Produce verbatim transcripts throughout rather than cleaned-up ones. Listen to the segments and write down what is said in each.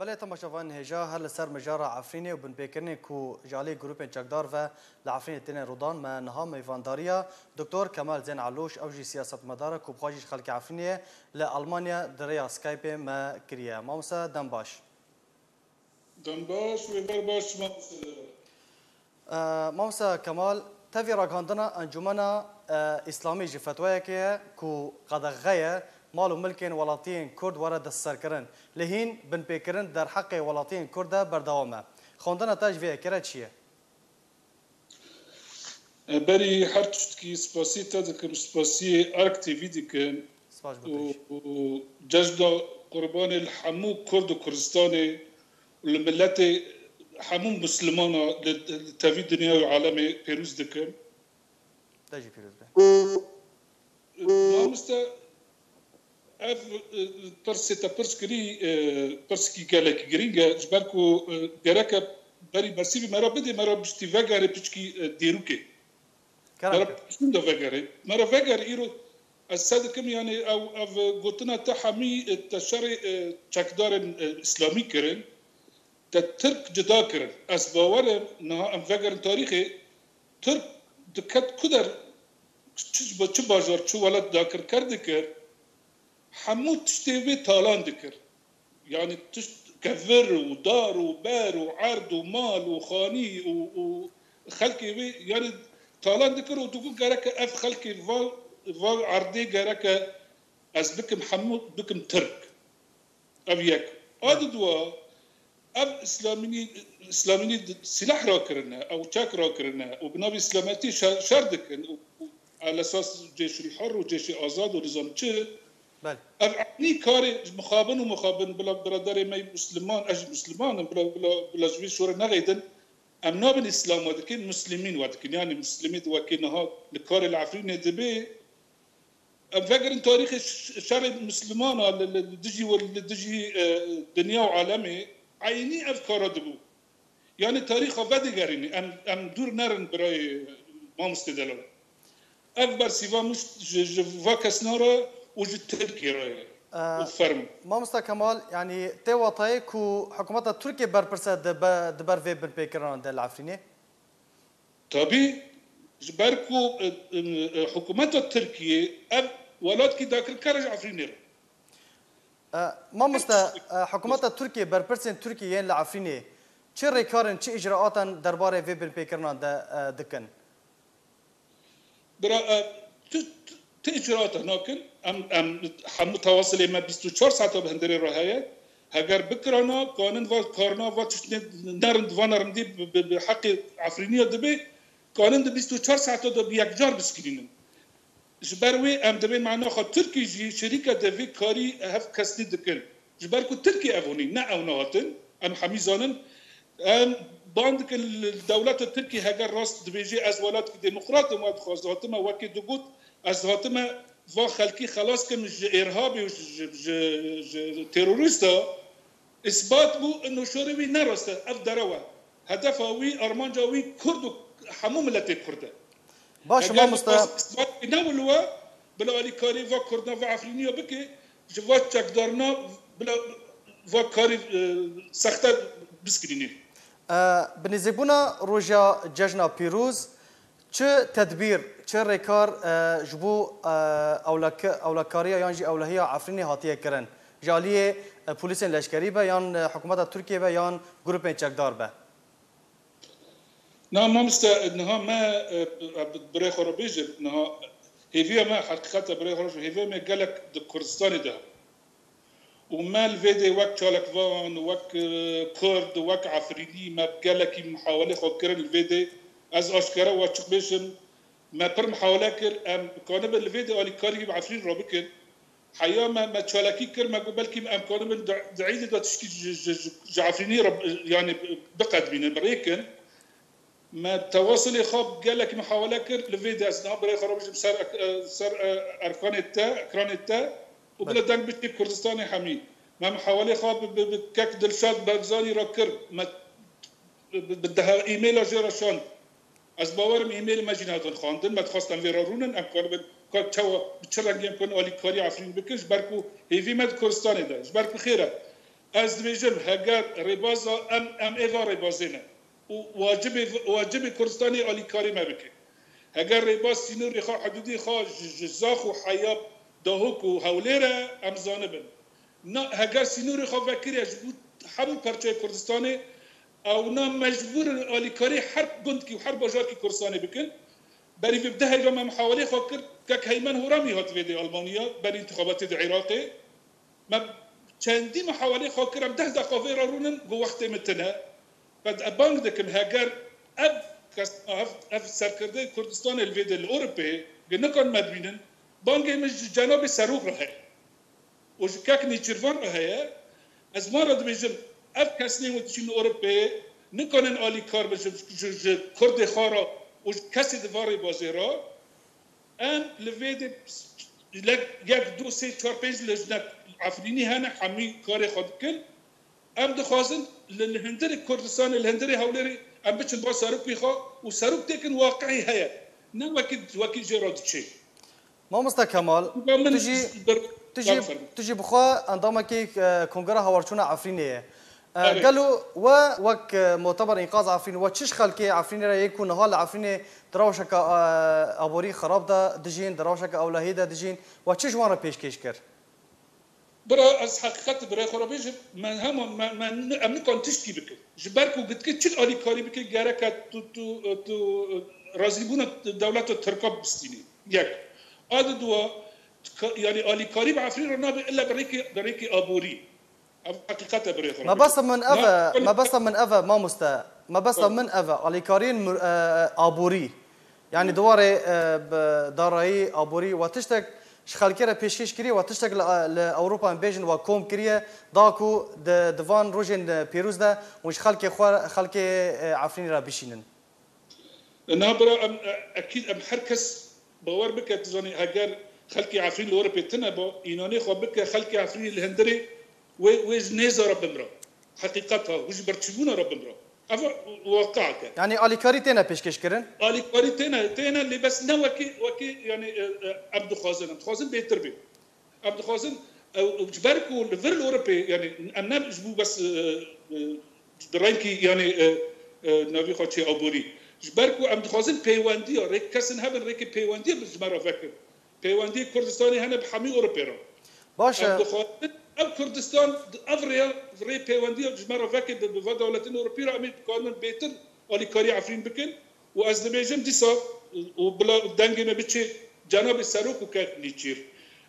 Belê, temaşevanên hêja, her li ser mijara Efrînê û binpêkirinên ku ji alî grûpên çekdar ve li Efrînê têne rûdan, me niha mêvandariya Doktor Kemal Zên Elûş, ew jî siyasetmedar e ku bi xwe jî ji xelkê Efrînê ye, li Almanya di rêya Skypeê me kiriye. Mamoste, dem baş. Dem baş, wê ber baş, mamoste. E, Mamoste Kemal, tevî ragihandina Encûmena, e, Îslamî ji fetwayekê ye ku qedexe ye mal û milkên welatiyên Kurd were destserkirin. Lê hîn binpêkirin derheqê welatiyên Kurd de berdewam e. Xwendina te ji vê yekê re çi ye? E, berî her tiştkî spasî te dikim, spasiyê Ark T V dikim. Spas ji bo te jî. Û, û cejna Qurbanê li hemû Kurd û Kurdistanê û li miletê hemû Mislimana li, li tevî dinya û alemê pêrûz dikim. Te jî pîroz be. Mamoste, ev, e, pirsê te pirs kirî, e, pirsikî gelekî girîng e, ji ber ku, e, gereke berî bersîvî me re bidê, me re piştî vegerê piçkî, e, dêrûkê. Me re Kerem kir. Piştî de vegerê. Me re vegerê îro, ez se dikim, yani ew, ev gotina te hemî, e, te şerê, e, çekdarên, e, îslamî kirin. Te Tirk cida kirin. Ez bawer im, niha em vegerin tarîxê, Tirk diket ku der, çi, çi bajar, çi welat dagirker dikir, hemû tiştê wê talan dikir. Yani tişt kevir û dar û ber û erd û mal û xanî û, û xelkê wê, yani talan dikir û digot gereke ev xelkê va, va erdê gereke ez bikim hemû bikim Tirk. Ev yek. A di dua, ev Îslamînî, Îslamînî silah rakirine, ew çek rakirine û bi navê Îslametî şer, şer dikin û, û elesas Cêşul Hur û Cêşê Azad û nizam çi. Belê. Ev eynî karê mixabin û mixabin bila biraderê me Misliman, ez jî Misliman im, bila, bila, bila ji vê şorê nexêdin. Em nabin Îslam we dikin, Muslimîn we dikin. Yani Muslimî di wekî niha li karê li Efrînê dibê, em vegerin tarîxê ş-, şerê Mislimana li, li, li dijî we, li dijî, e, dinya û alemê eynî ev kara dibû. Yani tarîxa vedigerînî, em, em dûr nerin birayê mamoste delal. Ev bersîva min ji, ji va kesna re û ji Tirkiyê re ye. E, û ferm. Mamoste Kemal, yani tê watayê ku hikûmeta Tirkiyê berpirs e di be-, di ber vê binpêkirina de li Efrînê? Tabî, ji ber ku, e, e, e, hikûmeta Tirkiyê ev welatkî dagirker e ji Efrînê re. E, mamoste, e, hikûmeta Tirkiyê, berpirsên Tirkiyê yên li Efrînê çi rêkarin, çi îcraatan derbarê vê binpêkirinan de, e, dikin? Bira, e, tu, tu, tu îcraata nakin. Em, em hemû tewasilê me bîst û çar saeta bi hundirê re heye. Heger bikirana, kanin va karna va tiştine nerin, va nerindî bi, bi, bi heqê Efrîniya dibe, kanin di bîst û çar saeta de bi yekcar biskirînin. Ji ber wê em divê manaxa Tirkî jî şerîke de vê karî hev kesnî dikin. Ji ber ku Tirkî ev hûnî, ne ew nehatin, em hemî zanin. Em ban dikin li dewleta Tirkî heger rast dibêjê ez welatkî demokrat im, ez dixwaz hatime wekî digot, ez hatime va xelkî xelas kim ji êrhabê û ji, ji, ji, ji terorîsta. Îsbat bû, ino şorê wî ne rast e, ev derew e. Hedefa wî, armanca wî Kurd û hemû miletê Kurd e. Baş e, Heger mamoste. Îsbat ne wilo we, bila alîkarî va Kurdina, va Efrîniya bike, ji va çekdarina bila va karî, e, sexte biskirînî. E, bi nêzîkbûna roja cejna pîroz, çi tedbîr, çi rêkar, e, ji bo, e, ewlek-, ewlekariya yan jî ewlehiya Efrînê hatiye kirin? Ji aliyê, e, polîsên leşkerî be yan, e, hikûmeta Tirkiyê be yan grûpên çekdar be? Na, mamoste, niha me, e, e, bi-, birê xwe re bêjim, niha hêviya me, heqîqet e, birê xwe re bêjim, hêviya me gelek di Kurdistanê de. Û me li vê dê wek çalakvan, wek, e, Kurd, wek Efrînî, me gelekî muhawelê xwe kirin li vê dê. Ez aşkere û açiq bêjim, me pir muhawele kir, em kanibin li vê dê alîkarî bi Efrîn re bikin. Heya me, me çalakî kir, me got belkî em kanibin di, di îdê de tişkî ji, ji, ji, ji Efrînî re, yani biqedmînin, birêkin. Me tewasilê xwe gelekî muhawele kir, li vê de ez niha birê xwe re bijim ser ek-, e, ser, e, erkanê te, ekranê te û bila deng biçî Kurdistanê hemî. Me muhawelê xwe bi, bi, bi kek Dilşad Barzanî re kir. Me bi, bi deha e-maila jê re şand. Ez bawer im e-mailê me jî nehatin xwendin. Me dixwest em vê re rûnin, em kanibin ka çawa, bi çi rengî em kanin alîkarî Efrîn bikin, ji ber ku hêvî me di Kurdistanê de, ji ber ku xêr e. Ez dibêjim, heger rêbaza em, em ê va rêbazê ne û wacibê, wacibê Kurdistanê alîkarî me bike. Heger rêbaz sînorê xwe, hidûdê xwe ji, ji zax û heya Dahok û Hewlêr e, em zanibin. Na, heger sînorê xwe vekiriye ji bo hemû perçeyê Kurdistanê, ewna mecbûr in alîkarî her gundkî û her bajarkî Kurdistanê bikin. Berî vê bi deh heyva me muhawelê xwe kir, kek Heymen Horamî hat vê dê Almanya, berî întixabatê di Iraqê. Me çendî muhawelê xwe kir, em deh deqa vê re rûnin, got wextê min tune. Qet e bang dikim, heger ev kes, ev, ev serkirdeyê Kurdistanê li vê de li Ewropê, ge nikan me dibînin, bangê min ji cenabê serok re heye. Û ji kek nêçîrvan re heye. Ez van re dibêjim, ev kesnê wê diçin Ewropê, nikanin alîkar bin ji, ji, ji Kurdê xwe re û ji kesê di van rêbazê re. Em li vê de le-, yek, du, sê, çar, pênc lijnek Efrînî hene, hemî karê xwe dikin. Em dixwazin li, li hundirê Kurdistanê, li hundirê Hewlêrê em biçin ba serokê xwe û serok têkin waqiî heye. Ne wekî, wekî jê re diçê. Mamoste Kemal, Ba min tu jî, bir tu jî, Ba fermo. Tu jî bi xwe endamekî, e, Kongreya Hawarçûna Efrînê ye. E, Erê. Gelo we wek, e, Muteber Înqaz Efrîn, we çi ji xelkê Efrînê re yê ku niha li Efrînê di rewşeke, e, aborî xirab de dijîn, di rewşeke ewlehî de dijîn, we çi ji wan re pêşkêş kir? Bira, ez heqîqet birê xwe re bêjim, me hema, me, me, em nikan tiştkî bikin. Ji ber ku gotike çi alîkarî bike, gereke tu, tu, tu, razîbûna dewleta Tirka bistînî. Yek. A di dua, ka-, yanî alîkarî bi Efrîn re nabe illa bi rêkê, bi rêkê aborî. Ev heqîqet e birê xwe re bêjim. Mebesta min ev e, mebesta min ev e, mamoste. Mebesta min ev e. Alîkariyên mur-, e, aborî. Yanî di warê, e, bi darayî, aborî, we tiştek ji xelkê re pêşkêş kiriye, we tiştek li, li Ewropa em bêjin we kom kiriye, da ku di, di van rojên, e, pêrûz de hûn ji xelkê xwe, xelkê, e, Efrînê re bişînin. Na bira, em, e, ekîd em her kes bawer bike, tu zanî, heger xelkê Efrîn li Ewropê tune ba, înanê xwe bike, xelkê Efrînê li hundirê wê, wê ji nêza re bimra. Heqîqet ha, wê ji berçîbûna re bimra. Ev waqiak e. Yanî alîkarî têne pêşkêş kirin? Alîkarî têne, têne, lê bes ne wekî, wekî, yanî, e, e, em dixwazin, em dixwazin bêtir bê. Em dixwazin, ew, ew ji ber ku li vir li Ewropê, yanî em ne ji bo bes, e, e, bi rengî, yanî, e, e, navî xwe çê aborî. Ji ber ku em dixwazin pêwendiya, rêk kesin hebin, rêkê pêwendiya bi ji me re vekin. Peywendiyê Kurdistanê hene bi hemî Ewropê re. Baş e. Em dixwazin ev Kurdistan, ev rêya, rê pêwendiya ji me re veke bi, bi va dewletên Ewropî re em ê bikaribin bêtir alîkarî Efrîn bikin û ez dibêjim dîsa û bila dengê me biçe cenabê serok û kek nêçîr.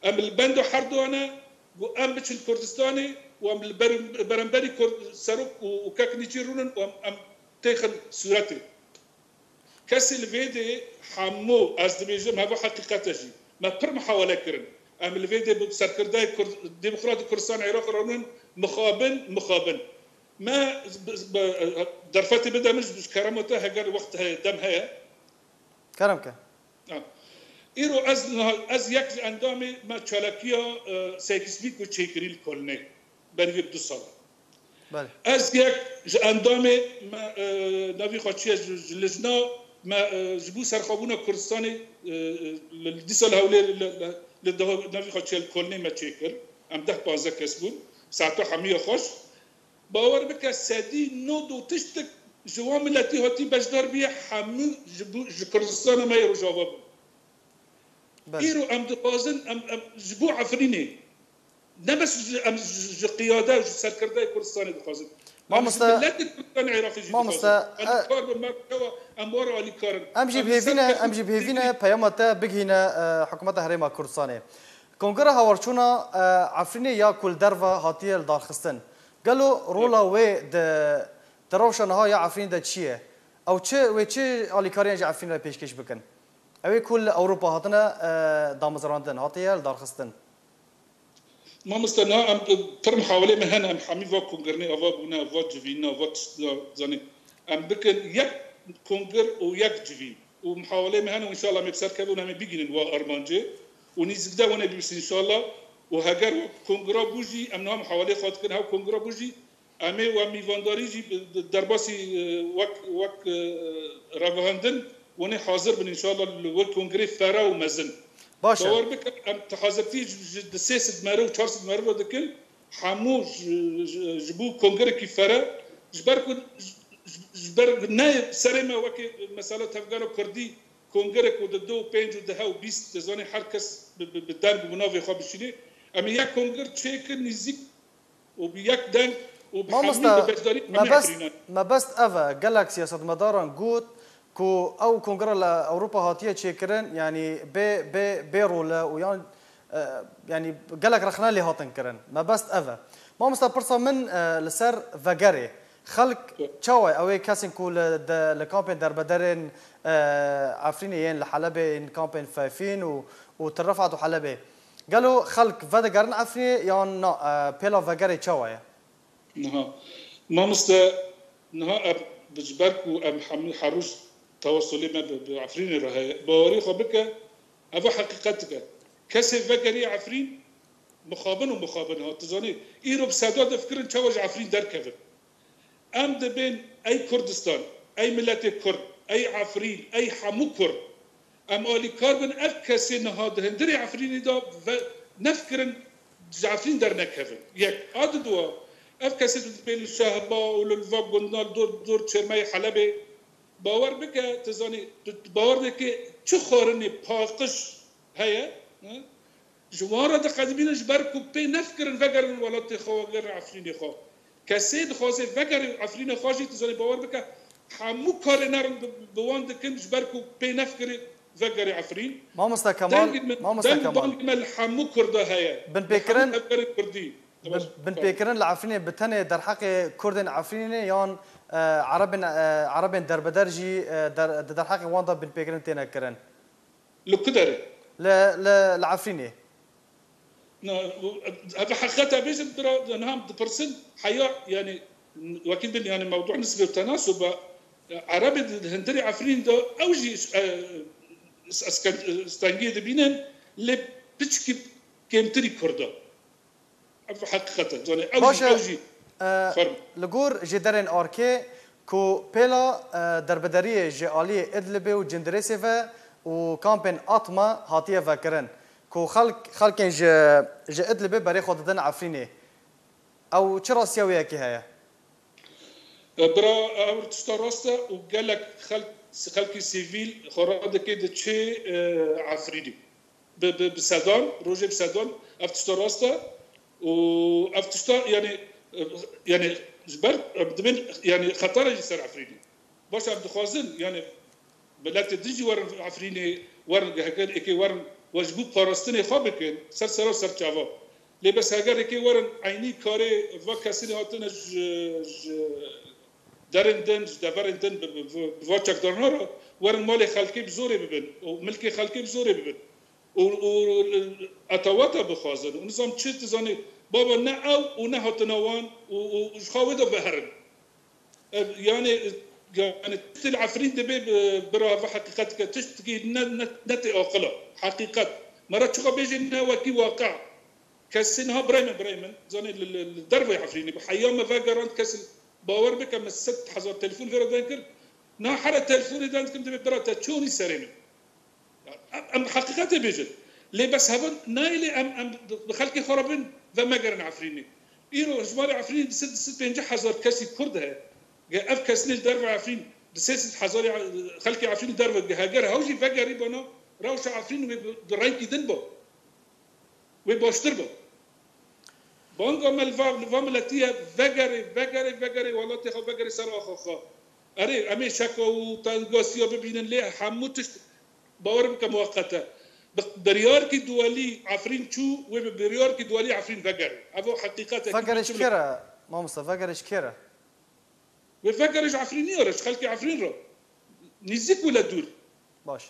Em li benda herduyan e ku em biçin Kurdistanê û em li ber-, beramberî Kurd-, serok û, û kek nêçîr rûnin û em, em têxin sûretê. Kesê li vê dê hemû, ez dibêjim, heva heqîqet e jî. Me pir muhawele kirin. Em li vê dê bi serkirdeyê Kurd-, Demokratîk Kurdistan Iraq re rûnin mixabin, mixabin. Me bi, bi, derfetê bide min ji kerema te heger wext heye, dem heye. Kerem ke. Ha. Îro ez niha, ez yek ji endamê me çalakiya, e, seykîsmîk û çêkirî li Kolnê. Berî vê du sala. Belê. Ez yek ji endamê me, e, navî xwe çi ye, ji, ji lijna me, e, ji bo serxwebûna Kurdistanê, e, e, li dîsa li Hewlêr, li, li, li daha navî xwe çi ye, li Kolnê me çêkir. Em deh panzdeh kes bûn. Saeta hemiya xweş. Bawer bike, sedî nod û tiştek ji wan miletî hatî beşdar bûye, hemû ji bo, ji Kurdistana me yê Rojava bûn. Belê. Îro em dixwazin, em, em ji bo Efrînê, ne bes ji, em ji, ji qiyade û ji serkirdeyê Kurdistanê dixwazin. Em ji Mamoste, miletê Kurdistanê Iraqê jî mamoste, dixwazin. Em e, kar bi me, em were alîkar in. Em jî Em bi hêvî ne, ser em jî bi hêvî ne peyama te bigihîne, e, hikûmeta Herêma Kurdistanê. Kongreya Hawarçûna, e, Efrînê ya ku li derve hatiye lidarxistin. Gelo rola wê di, di rewşa niha ya Efrînê de çi ye? Ew çi, wê çi alîkariyan ji Efrînê re pêşkêş bikin? Ew ê ku li Ewropa hatine, e, damezrandin, hatiye lidarxistin. Mamoste, niha em, e, pir muhawelê me hene, em hemî va kongirnê ava bûne, va civîna, va tişt-, zanî. Em bikin yek kongir û yek civîn. Û muhawelê me hene û înşallah em ê bi ser kevin û em ê bigihînin wa armancê. Û nîzikde wan ê bibîsin înşallah. Û heger wa kongira bû jî, em niha muhawelê xwe dikin, hew kongira bû jî, em ê we mîvandarî jî bi, bi derbasî, e, wek, wek, e, ragihandin, wan ê hazir bin înşallah li wê kongrê ferah û mezin. Baş e. Bawer bike, em hazirtî ji, ji di sê sed meriv û çar sed meriv re dikin. hemû ji, ji, ji bo kongerekî fere, ji ber ku ji, ji ber ne serê me wekî mesela tevgera kurdî, kongerek ku di du û pênc û deh û bîst, dizanî her kes bi, bi, bi deng û bi navê xwe bişînê. Em ê yek konger çêkin nîzîk û bi yek deng û bi hemî Mamoste, bi beşdarî hemî mebest, Efrînan. Mebest ev e. Gelek siyasetmedaran got ku ew kongre li Ewropa hatiye çêkirin, yanî bê, bê, bê role û yan, e, yanî gelek rexne lê hatin kirin. Mebest ev e. Mamoste, pirsa min, e, li ser vegerê. Xelk çawa ye? Ew ê kesên ku li de, li kampên derbederên, e, Efrînê yên, li Helebê yên, kampên Fefîn û, û Til Refat û Helebê. Gelo xelk vedigerin Efrînê yan na, e, pêla vegerê çawa ye? Niha, mamoste, niha em ji ber ku em hemî her roj tewasulê me bi, bi Efrînê re heye, bawerî xwe bike, eva heqîqetik e. Kesê vegerî Efrîn mixabin û mixabin e. Tu zanî, îro bi seda difikirin çawa ji Efrîn derkevin. Em dibên ey Kurdistan, ey miletê Kurd, ey Efrîn, ey hemû Kurd, em alîkar bin ev kesê niha di hundirê Efrînê de ve nefikirin ji Efrîn dernekevin. Yek. A diduwa, ev kesê tu dibê li Şehba û li va gundan dor, dor çêrmeyê Helebê, bawer bike, tu zanî, tu, tu bawer dike çi xwarinê paqij heye, hi? Ji wan re diqedimînin ji ber ku pê nefikirin vegerin welatê xwe, vegerin Efrînê xwe. Kesê dixwaze vegerê Efrînê xwe jî, tu zanî, bawer bike, hemû karê nerin bi, bi wan dikin ji ber ku pê nefikirê vegerê Efrîn. Mamoste Kemal, Dengê me, mamoste deng û Kemal. Bangê me li hemû Kurda heye. Binpêkirin, Li hemû tevgerên Kurdî. Bin, binpêkirin li Efrînê bi tenê derheqê Kurdên Efrînê yan, e, Erebên, e, Erebên derbeder jî, e, der, di derheqê wan de binpêkirin têne kirin? Li ku derê? Li, li, li Efrînê. Na, ev heqîqet e bêjin, bira, niha dipirsin, heya, yani, wekî din, yani, mewdu nisbê tenasub e, Erebê di hundirê Efrîn de, ew jî, e, s-, esken-, stengiyê dibînin, lê piçkî kêmtirî Kurd e. Ev heqîqet e. Zanê, ew Baş jî, e, ew jî e, ferm. Li gor jêderên arkê ku pêla, e, derbederiyê ji aliyê Idlibê û Cindirêsê ve û kampên Atma hatiye vekirin, ku xelk, xelkên ji, ji Idlibê berê xwe didin Efrînê. Ew çi rastiya wê yekê heye? E, bira, ew tişta rast e û gelek xelk, xelkî sivîl xwe radike diçe, e, Efrînê. Bi, bi, bi sedan, rojê bi sedan, ev tişta rast e û ev tişta, yani, e, yani, ji ber, e, dibên, yani, xetara jî ser Efrînê. Baş e, em dixwazin, yani, miletê din jî werin Efrînê, werin, heger êkê werin, we ji bo parastinê xwe bikin, ser sera û ser çava. Lê bes heger êkê werin eynî karê va kesî hatine ji, ji derên din, ji deverên din bi, bi, bi, bi va çekdarina re werin malê xelkê bi zorê bibin û milkê xelkê bi zorê bibin. Û, û etewata bixwazin. Û nizam çi dizanî, baba ne ew û ne hatina wan û, û, û ji xwe wê de veherin. Ev, yani, yani, tiştê li Efrîn dibê bi, bira ve heqîqet dike. Tiştekî ne, ne, ne tê aqila. Heqîqet. Me re çiqa bêjê ne wekî waqe. Kesê niha birayê min, birayê min, zanê li, li, li derveyê Efrînê bi heya me vegerand, kes bawer bike, min sed hezar telefon vê re dan kir. Niha here telefonê dan dikim, dibê bira te çonî serê min. Em, em heqîqetê bêjin. Lê bes hevan nayê lê em, em bi xelkê xwe re bin ve megerin Efrînê. Îro ji malê Efrînê du sed, du sed pêncî hezar kesî Kurd heye. Ge ev kesnê li derve Efrîn, bi sê sed hezarê xelkê Efrînê derve, ge heger hew jî vegerî bana, rewşa Efrîn wê bi, bi rengkî din ba. Wê baştir ba. Banga me li va, li va miletî ye, vegerê, vegerê, vegerê, welatê xwe vegerê ser axa xwe. Erê, em ê şeka û tengasiya bibînin, lê hemû tişt, bawer bike, muweqet e. Bi biryarkî duwelî Efrîn çû, wê bi biryarkî duwelî Efrîn vegerê. Ev o heqîqet e. Vegerê ji kê re, mamoste? Vegerê ji kê re? Wê vegerê ji Efrîniya re, ji xelkê Efrîn re. Nîzîk û le dûr. Baş.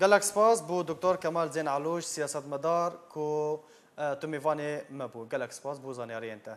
Gelek spas bo Doktor Kemal Zên Elûş, siyasetmedar ku, e, tu mêvanê me bû. Gelek spas bo zanyariyên te.